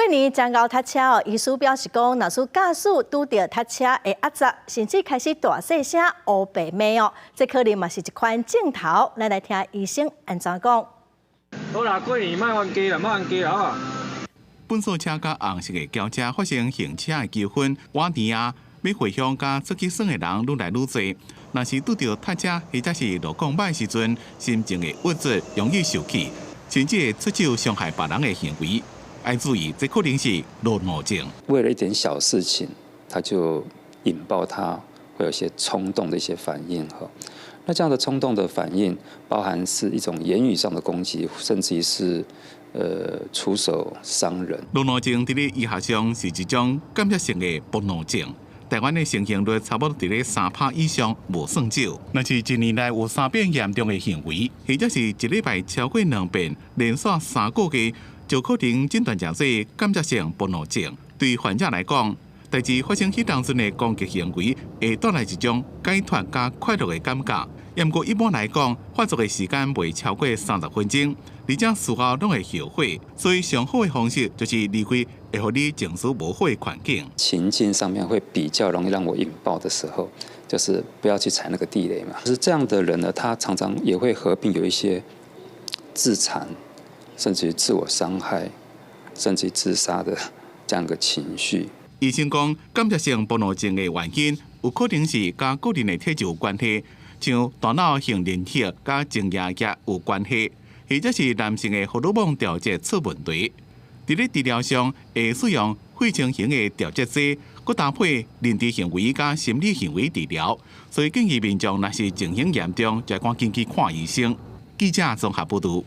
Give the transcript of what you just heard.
過年真𠢕塞車哦，醫師表示講，若是駕駛拄著塞車會壓雜，甚至開始大細聲烏白罵哦，這可能嘛是一款症頭。咱來聽醫生按怎講。好啦，過年莫冤家啦，莫冤家啦！糞掃車佮紅色的轎車發生行車的糾紛，晚年啊，欲回鄉佮出去耍的人愈來愈濟。若是拄著塞車或者是路況䆀時陣，心情會鬱卒，容易受氣，甚至會出手傷害別人的行為。愛注意，這可能是路怒症。為了一點小事情，他就引爆他會有一些衝動的一些反應哈。那這樣的衝動的反應，包含是一種言語上的攻擊，甚至於是出手傷人。路怒症佇咧醫學上是一種間歇性的暴怒症。台灣的盛行率差不多佇咧3趴以上，無算少。若是一年內有三遍嚴重的行為，或者是一禮拜超過兩遍，連續3個月，就可能診斷成做間歇性暴怒症。對患者來講，代誌發生彼當陣的攻擊行為，會帶來一種解脫佮快樂的感覺。毋過一般來講，發作的時間袂超過30分鐘，而且事後攏會後悔。所以上好的方式就是離開會予你情緒無好的環境。情境上面會比較容易讓我引爆的時候，就是不要去踩那個地雷嘛。是這樣的人呢，他常常也會合併有一些自殘，甚至於自我傷害，甚至於自殺的這樣一個情緒。醫生講，間歇性暴怒症的原因有可能是佮個人的體質有關係，像大腦杏仁核佮前額葉有關係，或者是男性的荷爾蒙調節出問題。佇咧治療上會使用血清型的調節劑，閣搭配認知行為佮心理行為治療。所以建議民眾若是情形嚴重，就趕緊去看醫生。記者綜合報導。